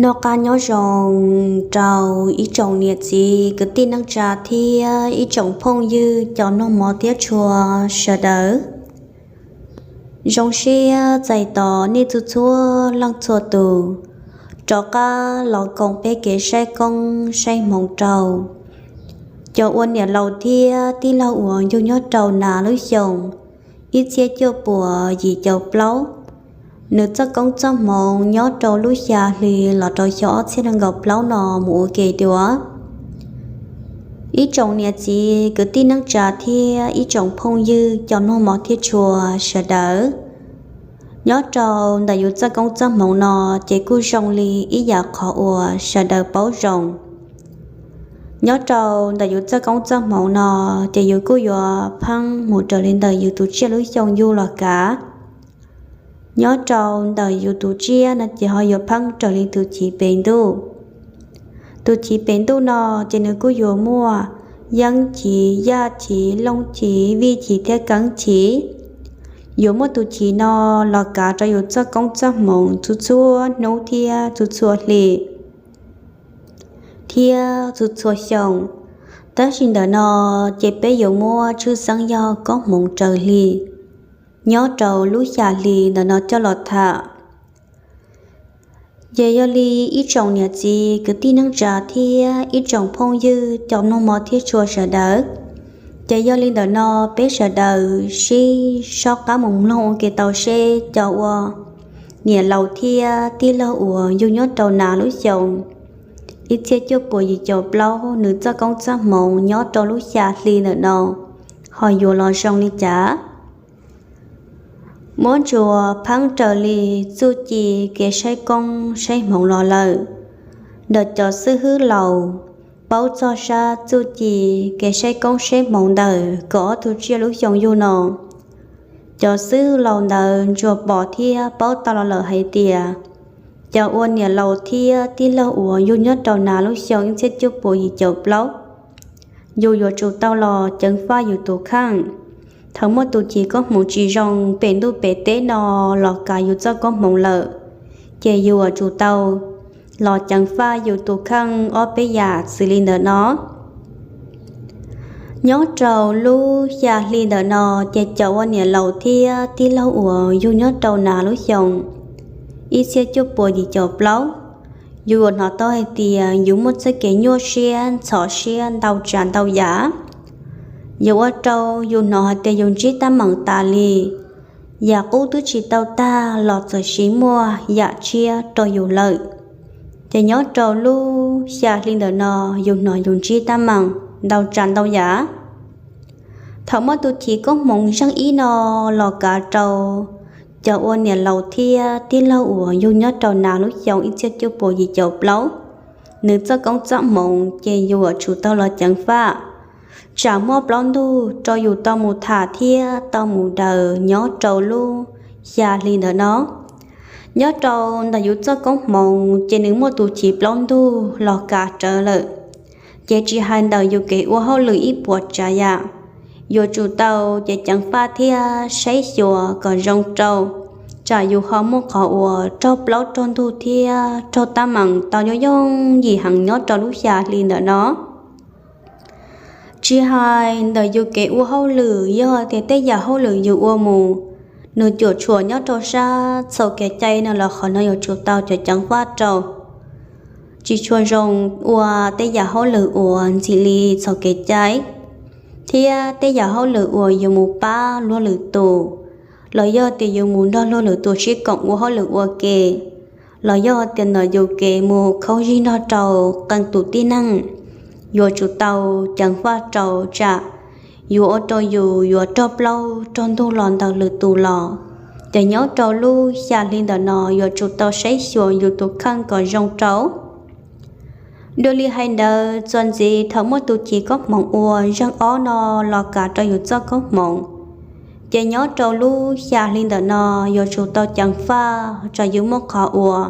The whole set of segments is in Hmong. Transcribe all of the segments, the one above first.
Noj qab nyob zoo rau ib tsoom niam txiv kwv tij neej tsa thiab ib tsoom phooj ywg cov mloog mov thiab tshua sawv daws. Zoo siab txais tos nej txhua txhua leej txhua tus rov qab los koom peb kev saib koob saib hmoov rau cov ua niam laus thiab tij laug uas yug nyob rau nas lub xyoo ib txhiab cuaj puas yim caum plaub. Nws txoj koob txoj hmoov nyob rau lub xya hli los rau xyoo ob txhiab nees nkaum plaub no mus ua ke dua. Ib tsoom niam txiv kwv tij neej tsa thiab ib tsoom phooj ywg cov mloog mov thiab tshua sawv daws, nyob rau ntawm yus txoj koob txoj hmoov no ces kuj zoo li ib yam qhov uas sawv daws paub zoo. Nyob rau ntawm yus txoj koob txoj hmoov no ces yus kuj yuav pheej mus raws li ntawm yus tus tsiaj lub xyoo yug los kav. Nyob rau ntawm yus tus tsiaj no ces ho yuav pheej raws li tus chiv pem ntuj. Tus chiv pem ntuj no ces nws kuj yuav muaj yeeb chiv, yaj chiv, looj chiv, vij chiv thiab keeb chiv. Yuav muaj tus chiv no los kav rau yus txoj koob txoj hmoov txhua txhua hnub thiab txhua txhua hli thiab txhua txhua xyoo. Tab sis ntawm no ces peb yuav muab tshwj xeeb yog koob hmoov raws hli nyob rau lub xya hli ntawm no coj los tham. Ces yog li ib tsoom niam txiv kwv tij neej tsa thiab ib tsoom phooj ywg cov mloog mov thiab tshua sawv daws, ces yog li ntawm no peb sawv daws sib sob qab mus mloog ua ke tau seb cov ua niam laus thiab tij laug uas yug nyob rau nas lub xyoo ib txhiab cuaj puas yim caum plaub nws txoj koob txoj hmoov nyob rau lub xya hli ntawm no ho yuav los zoo li cas. Muab ntsuas pheeb raws li txuj ci kev saib koob saib hmoov los lawm, ntawm cov xib hwb laus paub txog sab txuj ci kev saib koob saib hmoov ntawm kaum ob tug tsiaj lub xyoo yug no, cov xib hwb laus ntawd ntsuas pom thiab paub tau los lawm hais tias cov ua niam laus thiab tij laug uas yug nyob rau nas lub xyoo ib txhiab cuaj puas yim caum plaub, yus yuav tsum tau los ceev faj yus tus kheej. Thaum muaj tus chiv koob hmoov tsis zoo pem ntuj pem teb no los kav yus txoj koob hmoov lawm, ces yus yuav tsum tau los ceev faj yus tus kheej ob peb yam xws li ntawm no. Nyob rau lub xya hli ntawm no, ces cov ua niam laus thiab tij laug uas yug nyob rau nas lub xyoo ib txhiab cuaj puas yim caum plaub, yus yuav hnov tau hais tias yus muaj txoj kev nyuaj siab ntxhov siab ntau tsav ntau yam. Yus ua rau yus hnov hais tias yus ntsib teeb meem tas li, yam qub twb tsis tau tag los txawm sis muaj yam tshiab rau yus lawm. Ces nyob rau lub xya hli ntawm no, yus hnov yus ntsib teeb meem ntau tsav ntau yam. Thaum muaj tus chiv koob hmoov zeej ib no los kav rau cov ua niam laus thiab tij laug uas yug nyob rau nas lub xyoo ib txhiab cuaj puas yim caum plaub, nws txoj koob txoj hmoov ces yus yuav tsum tau los ceev faj, tsam muaj plaub ntug rau yus tau mus tham thiab tau mus daws nyob rau lub xya hli ntawm no. Nyob rau ntawm yus txoj koob hmoov ces nws muaj tus chiv plaub ntug los kav rawv lawm, ces tsis hais ntawm yus kev ua hauj lwm ib puas tsav yam, yuav tsum tau ces ceev faj thiab saib xyuas kom zoo rau, tsam yus ho muaj qhov uas raug plaub raug ntug thiab raug teeb meem tau yooj yooj yim heev nyob rau lub xya hli ntawm no. Tsis hais ntawm yus kev ua hauj lwm, yog tias tej yam hauj lwm yus ua mus, nws cuam tshuam nyob rau sab txhaum kev cai no los qhov no yuav tsum tau cov ceev faj rau. Tsis tshua zoo ua tej yam hauj lwm uas ntxim li txhaum kev cai, thiab tej yam hauj lwm uas yuav mus pab luag lwm tus, los yog tias yuav mus nrog luag lwm tus sib koom ua hauj lwm ua ke, los yog tias ntawm yus kev mus khaub zig nrog rau qee tus tib neeg, yuav tsum tau ceev faj rau tsam yuav ua rau yus yuav raug plaub raug ntug los ntawm lwm tus los. Ces nyob rau lub xya hli ntawm no yuav tsum tau saib xyuas yus tus kheej kom zoo rau. Dua li hais ntawd txuas ntxiv thaum muaj tus chiv koob hmoov uas zeej ob no los kav rau yus txoj koob hmoov, ces nyob rau lub xya hli ntawm no yuav tsum tau ceev faj tsam yus muaj qhov uas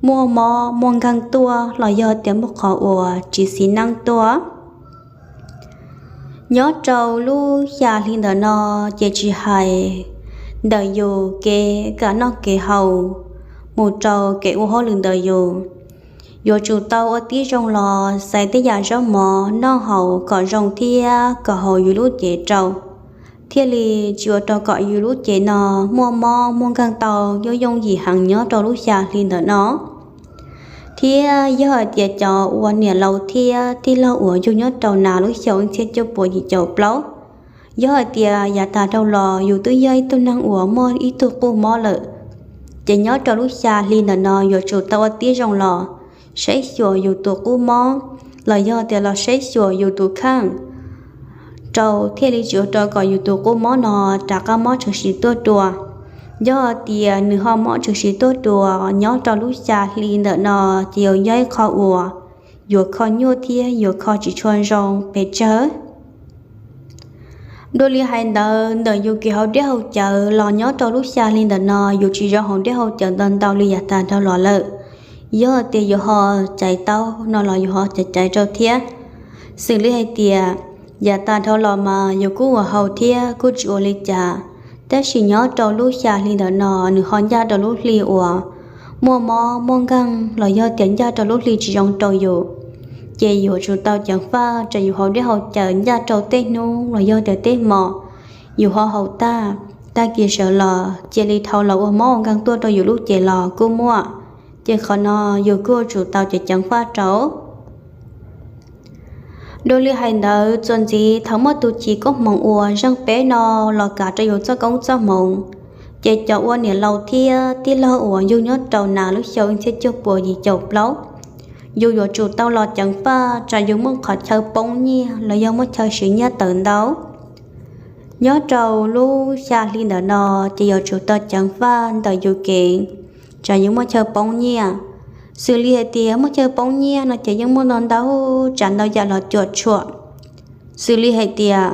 muaj mob muaj nkeeg tuaj los yog tias muaj qhov uas tsis xis neej tuaj. Nyob rau lub xya hli ntawm no ces tsis hais ntawm yus kev kam noj kev haus mus rau kev ua hauj lwm ntawm yus, Yuav tsum tau ua tib zoo los xaiv tej yam zaub mov noj haus kom zoo thiab kom haus yus lub cev rau, thiaj li tsis ua rau kom yus lub cev no muaj mob muaj nkeeg tau yooj yooj yim heev nyob rau lub xya hli ntawm no. Thiab yog hais tias cov ua niam laus thiab tij laug uas yug nyob rau nas lub xyoo ib txhiab cuaj puas yim caum plaub, yog hais tias yav tag dhau los yus twb yog ib tug neeg uas muaj ib tug qub mob lawm, ces nyob rau lub xya hli ntawm no yuav tsum tau ua tib zoo los saib xyuas yus tus qub mob, los yog tias los saib xyuas yus tus kheej rau, thiaj li tsis ua rau kom yus tus qub mob no rov qab mob tshwm sim tuaj dua. Yog tias nws ho mob tshwm sim tuaj dua nyob rau lub xya hli ntawm no, ces yuav yog ib qho uas yuav kho nyuaj thiab yuav kho tsis tshua zoo pes tsawg. Dua li hais ntawd, ntawm yus kev haus dej haus cawv los nyob rau lub xya hli ntawm no yus tsis zoo haus dej haus cawv ntau ntau li yav tag dhau los lawm. Yog tias yus ho caiv tau no los yus ho caiv caiv rau thiab. Xws li hais tias yav tag dhau los mas yus kuj ua haus thiab kuj tsis ua li cas, tab sis nyob rau lub xya hli ntawm no nws ho ncaj rau lub hli uas muaj mob muaj nkeeg los yog tias ncaj rau lub hli tsis zoo rau yus, ces yuav tsum tau ceev faj tsam yus haus dej haus cawv ncaj rau tej hnub los yog tias tej hmo yus ho haus tag, tag kis sawv los cia li dhau los ua mob ua nkeeg tuaj rau yus lub cev los kuj muaj. Ces qhov no yus kuj yuav tsum tau ceev ceev faj rau. Dua li hais ntawd, txuas ntxiv thaum muaj tus chiv koob hmoov uas zeej peb no los kav rau yus txoj koob txoj hmoov, ces cov ua niam laus thiab tij laug uas yug nyob rau nas lub xyoo ib txhiab cuaj puas yim caum plaub, yus yuav tsum tau los ceev faj tsam yus muaj qhov chaw poob nyiaj los yog muaj chaw siv nyiaj tawm ntau. Nyob rau lub xya hli ntawm no, ces yuav tsum tau ceev faj ntawm yus kev tsam yus muaj chaw poob nyiaj. Xws li hais tias muaj chaw poob nyiaj no ces yeej muaj ntau ntau tsav ntau yam los cuam tshuam. Xws li hais tias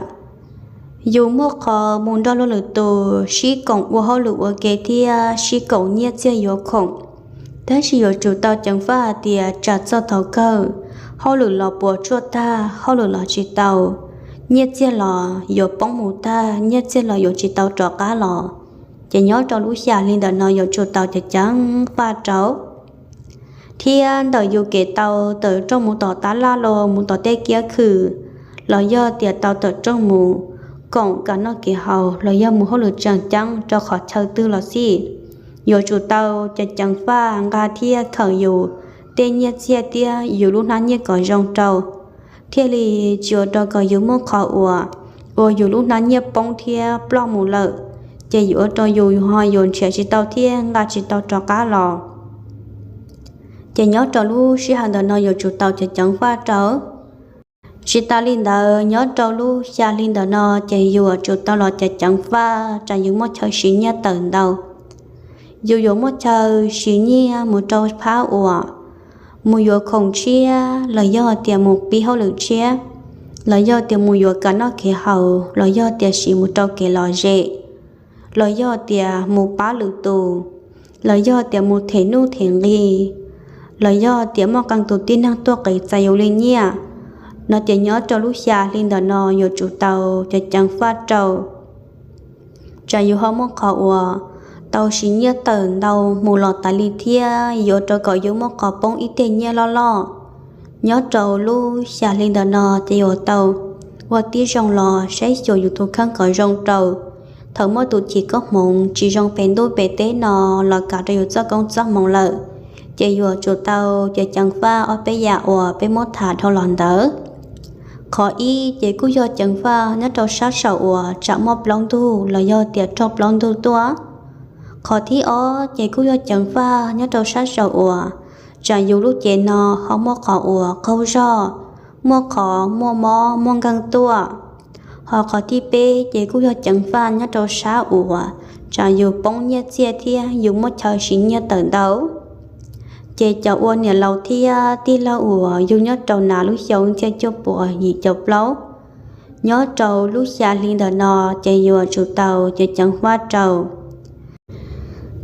yus muaj qhov mus nrog luag lwm tus sib koom ua hauj lwm ua ke thiab sib koom nyiaj txiag yuav khoom, tab sis yuav tsum tau ceev faj hais tias tsam txog thaum kawg hauj lwm los puas tsuaj tag, hauj lwm los tsis tau, nyiaj txiag los yuav poob mus tag, nyiaj txiag los yuav tsis tau rov qab los, ces nyob rau lub xya hli ntawm no yuav tsum tau ceev ceev faj rau. Thiab ntawm yus kev tau tawm rooj mus tom tab laj los mus tom tej kiab khw, los yog tias tau tawm rooj mus koom kev noj kev haus los yog mus hauj lwm tseem ceeb rau qhov chaw twg los xij, yuav tsum tau ceev ceev faj nqa thiab khawm yus tej nyiaj txiag thiab yus lub hnab nyiaj kom zoo rau, thiaj li tsis ua rau kom yus muaj qhov uas ua yus lub hnab nyiaj poob thiab ploj mus lawm, ces yuav ua rau yus ho yuav nrhiav tsis tau thiab nqa tsis tau rov qab los. Ces nyob rau lub sij hawm ntawm no yuav tsum tau ceev ceev faj rau. Tsis tas li ntawd, nyob rau lub xya hli ntawm no ces yuav tsum tau los ceev ceev faj tsam yus muaj chaw siv nyiaj tawm ntau. Yus yuav muaj chaw siv nyiaj mus rau phab uas mus yuav khoom tshiab los yog tias mus pib hauj lwm tshiab, los yog tias mus yuav kev noj kev haus, los yog tias siv mus rau kev lom zem, los yog tias mus pab lwm tus, los yog tias mus them nuj them nqi, los yog tias muaj qee tus tib neeg tuaj qiv txais yus li nyiaj, no ces nyob rau lub xya hli ntawm no yuav tsum tau ceev ceev faj rau. Tsam yus ho muaj qhov uas tau siv nyiaj tawm ntau mus los tas li thiab yuav rau kom yus muaj qhov poob ib tiag nyiaj loj loj. Nyob rau lub xya hli ntawm no ces yuav tau ua tib zoo los saib xyuas yus tus kheej kom zoo rau. Thaum muaj tus chiv koob hmoov tsis zoo pem ntuj pem teb no los kav rau yus txoj koob txoj hmoov lawm, ces yuav tsum tau ceev ceev faj ob peb yam uas peb muab tham dhau los ntawd. Qhov ib ces kuj yog ceev faj nyob rau sab saum uas tsam muaj plaub ntug los yog tias raug plaub ntug tuaj. Qhov thib ob ces kuj yog ceev faj nyob rau sab saum uas tsam yus lub cev no ho muaj qhov uas qaug zog, muaj qhov muaj mob muaj nkeeg tuaj. Ho qhov thib peb ces kuj yog ceev faj nyob rau sab uas tsam yus poob nyiaj txiag thiab yus muaj chaw siv nyiaj tawm ntau. Ces cov ua niam laus thiab tij laug uas yug nyob rau nas lub xyoo ib txhiab cuaj puas yim caum plaub, nyob rau lub xya hli ntawm no ces yuav tsum tau ceev ceev faj rau.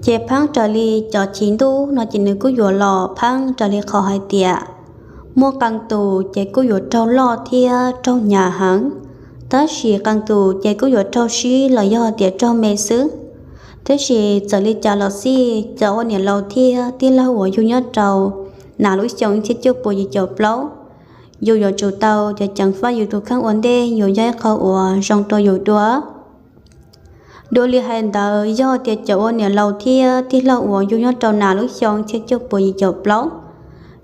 Ces pheej raws li cov chiv ntuj no ces nws kuj yuav los pheej raws li qhov hais tias muaj qee tus ces kuj yuav raug loj thiab raug hnyav heev, tab sis qee tus ces kuj yuav raug sib los yog tias raug me xwb. Tab sis txawm li cas los xij, cov ua niam laus thiab tij laug uas yug nyob rau nas lub xyoo ib txhiab cuaj puas yim caum plaub, yus yuav tsum tau ceev faj yus tus kheej ua ntej, yuav yog ib qho uas zoo rau yus dua. Dua li hais ntawd, yog tias cov ua niam laus thiab tij laug uas yug nyob rau nas lub xyoo ib txhiab cuaj puas yim caum plaub,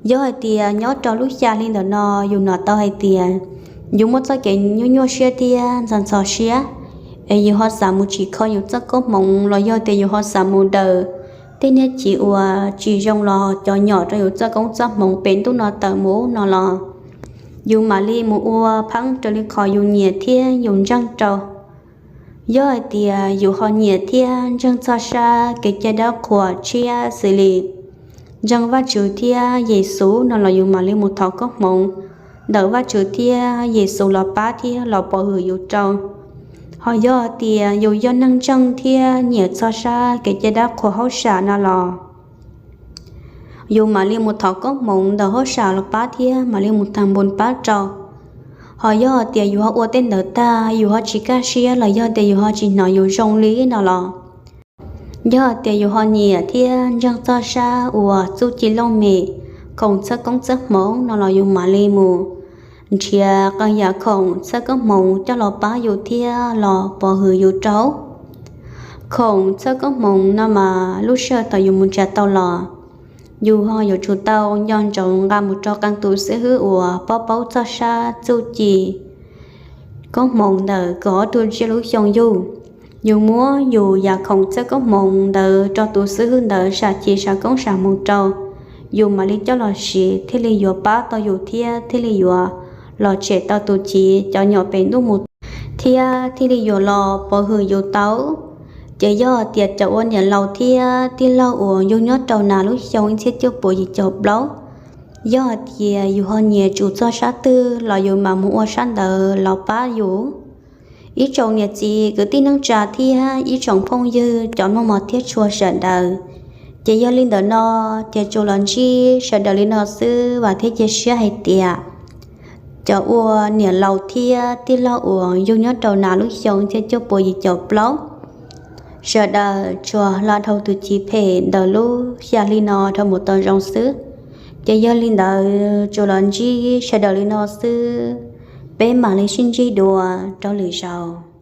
yog hais tias nyob rau lub xya hli ntawm no yus hnov tau hais tias yus muaj txoj kev nyuaj nyuaj siab thiab ntxhov ntxhov siab, es yus ho xav mus tsim kho yus txoj koob hmoov los yog tias yus ho xav mus daws tej niag chiv uas tsis zoo los cov nyom rau yus txoj koob txoj hmoov pem ntuj no tawm mus no los, yus mam li mus ua pheej raws li qhov yus nyiam thiab yus ntseeg rau. Yog hais tias yus ho nyiam thiab ntseeg txog sab kev cai dab qhuas tshiab xws li ntseeg Vajtswv thiab Yexus no los yus mam li mus thov koob hmoov ntawm Vajtswv thiab Yexus los pab thiab los pov hwm yus rau. Ho yog tias yus yog neeg ntseeg thiab nyiam txog sab kev cai dab qhuas hauj sam no los yus mam li mus thov koob hmoov ntawm hauj sam los pab thiab mam li mus thas npus pab rau. Ho yog tias yus ho ua tej ntawd tag yus ho tsis kaj siab los yog tias yus ho tsis hnov yus zoo li no los, yog tias yus ho nyiam thiab ntseeg txog sab uas txuj ci looj mem, khoom txhawb koob txhawb hmoov no los yus mam li mus nrhiav qee yam khoom txhawb koob hmoov coj los pab yus thiab los pov hwm yus rau. Khoom txhawb koob hmoov no mas lub sij hawm thaum yus mus nrhiav tau los, yus ho yuav tsum tau nco ntsoov nqa mus rau qee tus xib hwb uas paub paub txog sab txuj ci koob hmoov ntawm kaum ob tug tsiaj lub xyoo yug. Yus muab yus yam khoom txhawb koob hmoov ntawd rau tus xib hwb ntawd sam ci sam koob sam hmoov rau, yus mam li coj los siv thiaj li yuav pab tau yus thiab thiaj li yuav los tshem tau tus civ cov nyom pem ntuj mus thiab thiaj li yuav los pov hwm yus tau. Ces yog tias cov ua niam laus thiab tij laug uas yug nyob rau nas lub xyoo ib txhiab cuaj puas yim caum plaub, yog tias yus ho nyiam tsum txog sab twg los yus mam mus ua sab ntawd los pab yus. Ib tsoom niam txiv kwv tij neej tsa thiab ib tsoom phooj ywg cov mloog mos thiab tshua sawv daws, ces yog li ntawm no, ces tsuas los ntsib sawv daws li no xwb, vam thiab cia siab hais tias cov ua niam laus thiab tij laug uas yug nyob rau nas lub xyoo ib txhiab cuaj puas yim caum plaub, sawv daws tsuas hla dhau tus civ phem ntawm lub xya hli no dhau mus tau zoo xwb. Ces yog li ntawd tsuas los ntsib sawv daws li no xwb, peb mam li sib ntsib dua rau lwm zaus.